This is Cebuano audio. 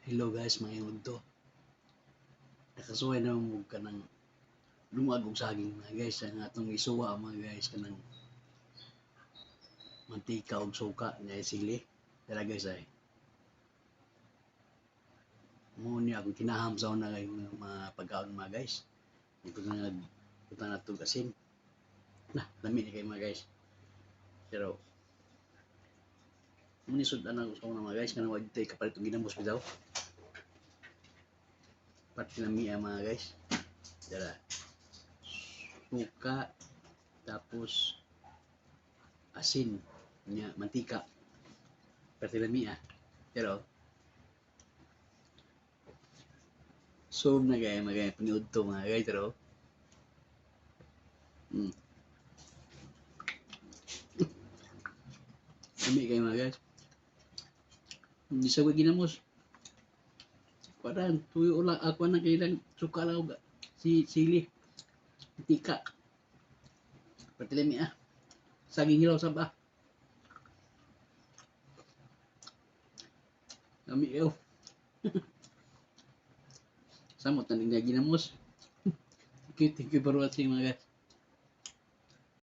Hello guys, mga udto. Nakasuway na mo kanang lungag og saging, mga guys, ang atong isuwa, mga guys, kanang mantika og suka na sili. Dara, guys, ay. Mo ni akong kinaham sa una kay mga pagkaon, mga guys. Ito na butang nato asin. Na, lami ni kay, mga guys. Pero mo ni sud-an ako sa una, mga guys, kanang wa tay kapalit og ginamos bitaw. Parte lami mga guys. Dara. Suka, tapos asin nya mantika. Parte lami ah. Pero solve na gaya mga guys, paniudto, mga guys, pero Lami kayo, mga guys. Hindi sa ginamos. Parang tuyo lang ako na kailang suka lang og si sili. Mantika. Parte lami ah. Saging hilaw sab ah. Lami kayo. Samot na ning ginamos. Thank you for watching, mga guys.